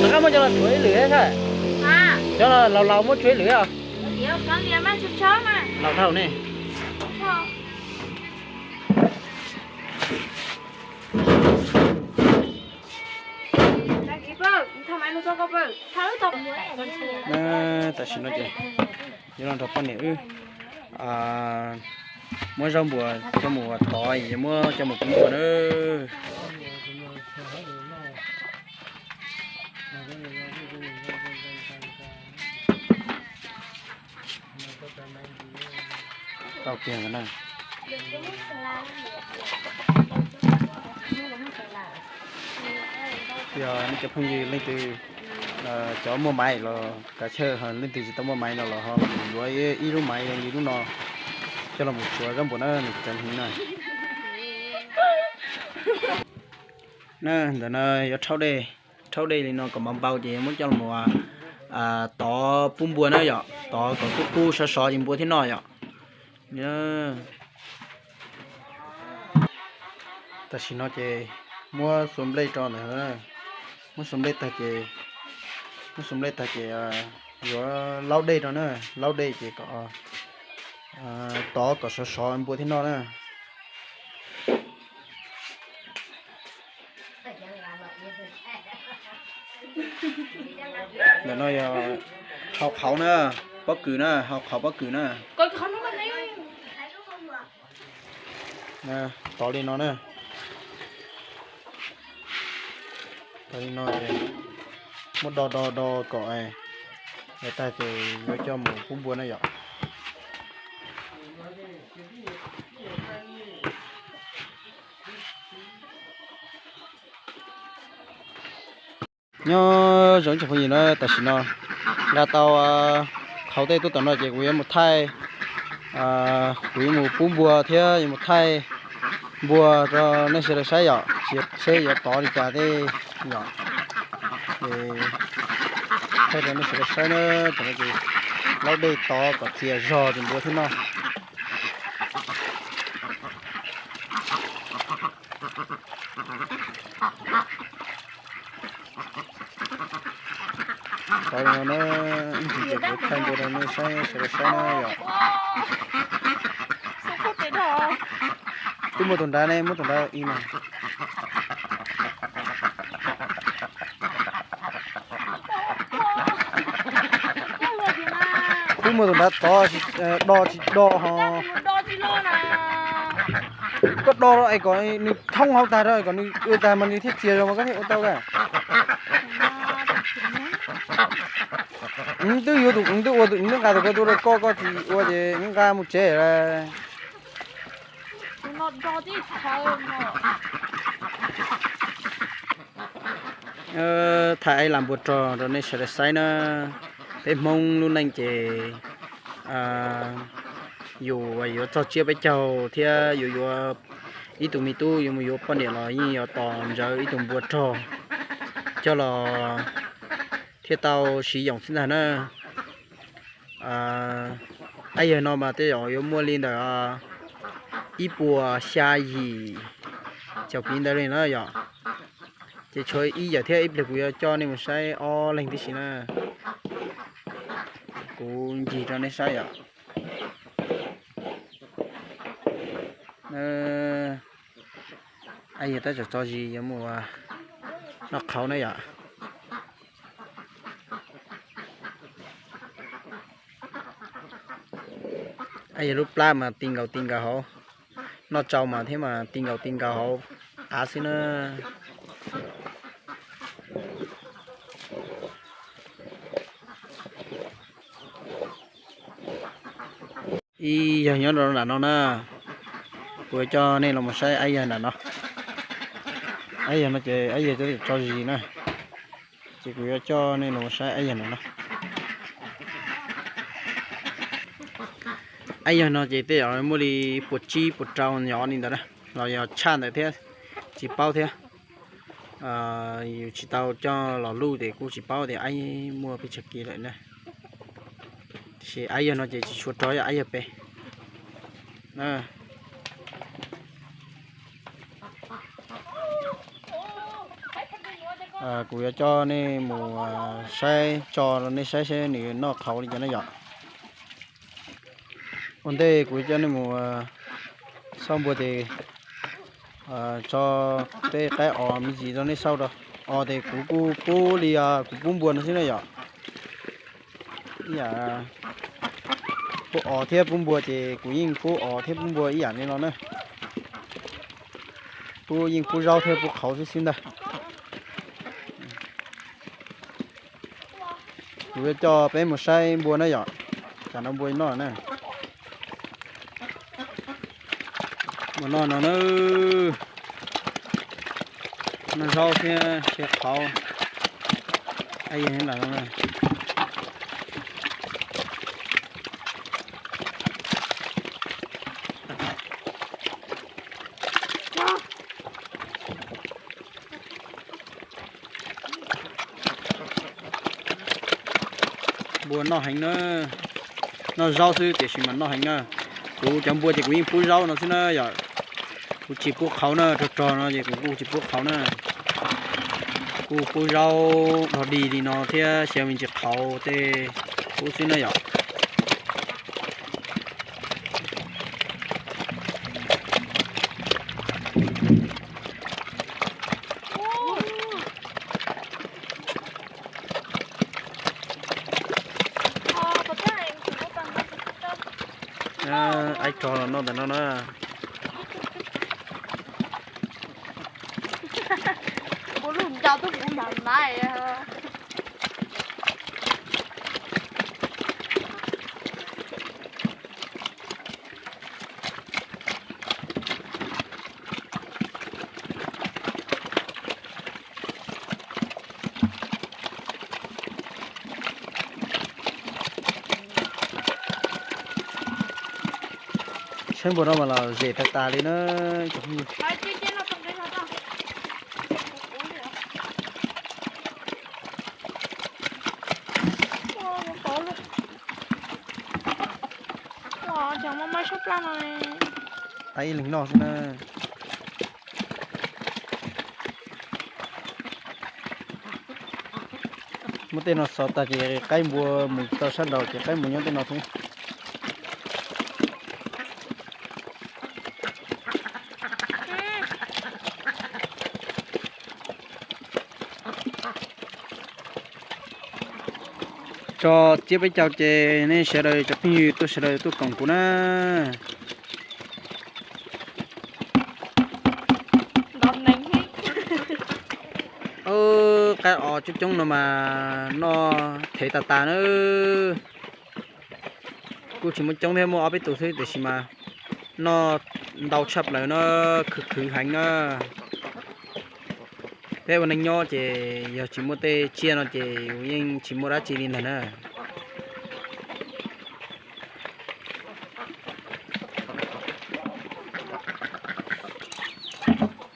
Rov qab muab cov los tshuav ib lwm thiab. Cov laus laus muab tshuav ib lwm os. Laus dhau ne. Tam sim no ces yuav los nrog poj niam wb muab zaub npua coj mus ua tod, yuav muab coj mus pub npua na. Tau kiag na. Yog nej cov phooj ywg leej twg cov muaj maiv los kav chawj, leej twg tsis tau muaj maiv no los ho yuav ib lub maiv zoo li lub no coj los mus tsuav zaub npua na, nws tseem heev na. Na, ntawm no yuav rhaub dej, rhaub dej li no kom npau npau ces muab coj los tod pub npua na yom, tod kom kub kub sov sov ces npua thiaj noj yom. Tam sim no ces muab xuas nplej rau ntawd, muab xuas nplej tag ces, muab xuas nplej tag ces yuav laub dej rau na, laub dej ces kom tod kom sov sov npua thiaj noj na. Ntawm no yog hau qhauv na, pob kws na, hau qhauv pob kws na. Tod li no na. Tod li no, muab do do do kom tag ces yuav coj mus pub npua na yom. Nyob zoo ib tsoom phooj ywg na, tam sim no nqa tau qhauv tej tuaj tom no ces kuv yuav mus thaij, kuv yuav mus pub npua thiab yuav mus thaij npua rau nej sawv daws saib yom, seb yuav tod li cas tej yom. Ces thaij rau nej sawv daws saib na, tam no ces laub dej tod kom txias zog ces npua thiaj noj. Tod no na, ib ntsis ces kuv thaij npua rau nej saib sawv daws saib na yom. Twb muaj tus nrad ne, muab tus nrad ib na. Twb muaj tus nrad tod, do tsis do ho. Koj do es kom nws thoob hauv tag rau kom nws ua tag mas nws thiaj txias zog mas koj thiaj ua tau ka. Twb yuav tus, twb ua tus, twb nqa tus ko tuaj rau koj, koj tsis ua ces nqa mus tsev lawm. Thaij ib lam npua rog rau nej sawv daws saib na. Peb Hmoob lub neej ces yus yuav txog tsiab peb caug thiab yus yuav ib tug me tub yuav mus yuav poj niam los yeej yuav tos ntsawv ib tug npua rog coj los thiaj tau siv yoos xwb ntag na. Ab, yawg no mas tej zaum yuav muaj li ntawm ib puas xya yim caum kiv ntawd li na yom. Ces tshuav ib yawm thiab, ib pliag kuv yuav coj nej mus saib ob leeg tib si na. Kuv ncig rau nej saib yom. Ab, yawg tab tom tso zis yuav mus noj qhauv na yom. Ab, yawg lub plab mas ti nkaus ti nkaus hauv, noj tsau mas thiab mas ti nkaus ti nkaus hauv av xwb na. Ib yawg nyob rau nram no na, kuv yuav coj nej los mus saib ab yawg nram no. Ab yawg no ces ab yawg twb tso zis na, ces kuv yuav coj nej los mus saib ab yawg nram no. Aib yog no ces tej zaum muaj li puas tsib puas rau nyob li ntawd na, los yog tshaj ntawd thiab, tsis paub thiab. Yus tsis tau coj los luj ces kuj tsis paub tias aib muaj pes tsawg kis lawm na. Tiam sis aib yog no ces tsis tshua rau, yog aib yog pes. Kuv yuav coj nej mus saib, tso rau nej saib seb nws noj qhauv li cas na yom. Ua ntej kuv yuav coj nej mus xauj npua ces tso tej qaib os me ntsis rau nej xauj rau. Os ces kuv kuj pub li kuv pub npua no xwb na yom. Ib yam pub os thiab pub npua ces kuv yeej pub os thiab pub npua ib yam li no na. Pub yeej pub zaub thiab pub qhauv xwb xwb ntag. Kuv yuav coj peb mus saib npua na yom, tsam no npua noj na. Npua noj no na, noj zaub thiab qhauv. Npua noj heev na, noj zaub xwb tiam sis mas noj heev na. Kuv cov npua ces kuv yeej pub zaub no xwb na yom. Kuv tsis pub qhauv na, rog rog no ces kuv kuj tsis pub qhauv na. Kuj pub zaub dog dig li no thiab xyaw me ntsis qhauv tej pub xwb na yom. Aib rog los noj ntawm no na. Saib npua no mas los zem tag tas li na. Ib leeg noj xwb na. Muab tej no xov tag ces qaib npua mus tau sab nraud ces qaib npua nyob tej no xwb. Tso tsiab peb caug ces nej sawv daws cov phooj ywg tuaj sawv daws tuaj koom kuv na. Qaib os coob coob no mas noj thev tas tas na. Kuj tsis muaj coob thiab, muaj ob peb tus xwb tiam sis mas noj ntau tshaj plaws na, khwv khwv heev na. Peb ua neej nyob ces yog tsis muaj tej tsiaj no ces yeej tsis muaj dab tsi li ntag na.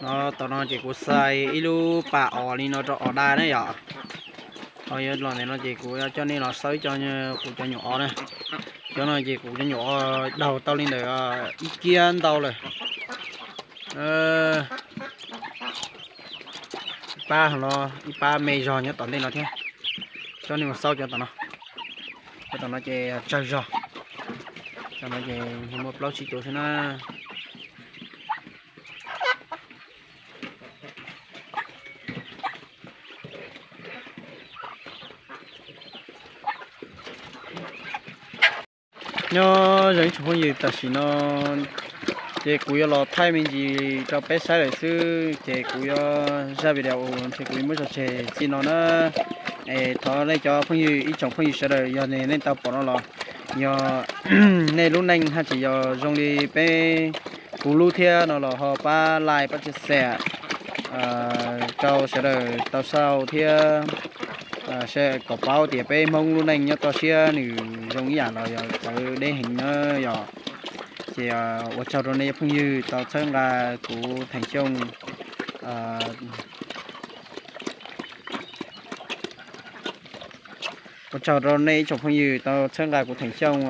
No, tam no ces kuv xa ib lub pas os li no rau os da na yom. Ho yuav los ntawm no ces kuv yuav coj nej los xauj ib co kuv cov nyuam os na. Cov no ces kuv cov nyuam os daug tau li ntawm ib kiab ntau lawm. Ib pab no, ib pab me zog nyob tom ntej no thiab. Coj nej mus xauj cov tom no. Cov tom no ces tsawg zog. Cov no ces muaj plaub tsib tus xwb na. Nyob zoo ib tsoom phooj ywg, tam sim no ces kuv yuav los thaij me ntsis rau peb saib lawm xwb ces kuv yuav zaj video ces kuv yuav muab tso tseg txij no na. Es thov nej cov phooj ywg, ib tsoom phooj ywg sawv daws yog nej tau pom no los yog nej lub neej haj tseem yog zoo li peb kuv lub thiab no los ho pab like pab share xa rau sawv daws tau xauj thiab kom paub tias peb Hmoob lub neej nyob toj siab nws zoo ib yam los yog txawv deb heev na yog. Ces ua tsaug rau nej phooj ywg tau txhawb nqa kuv Theem Xyooj. Ua tsaug rau nej ib tsoom phooj ywg tau txhawb nqa kuv Theem Xyooj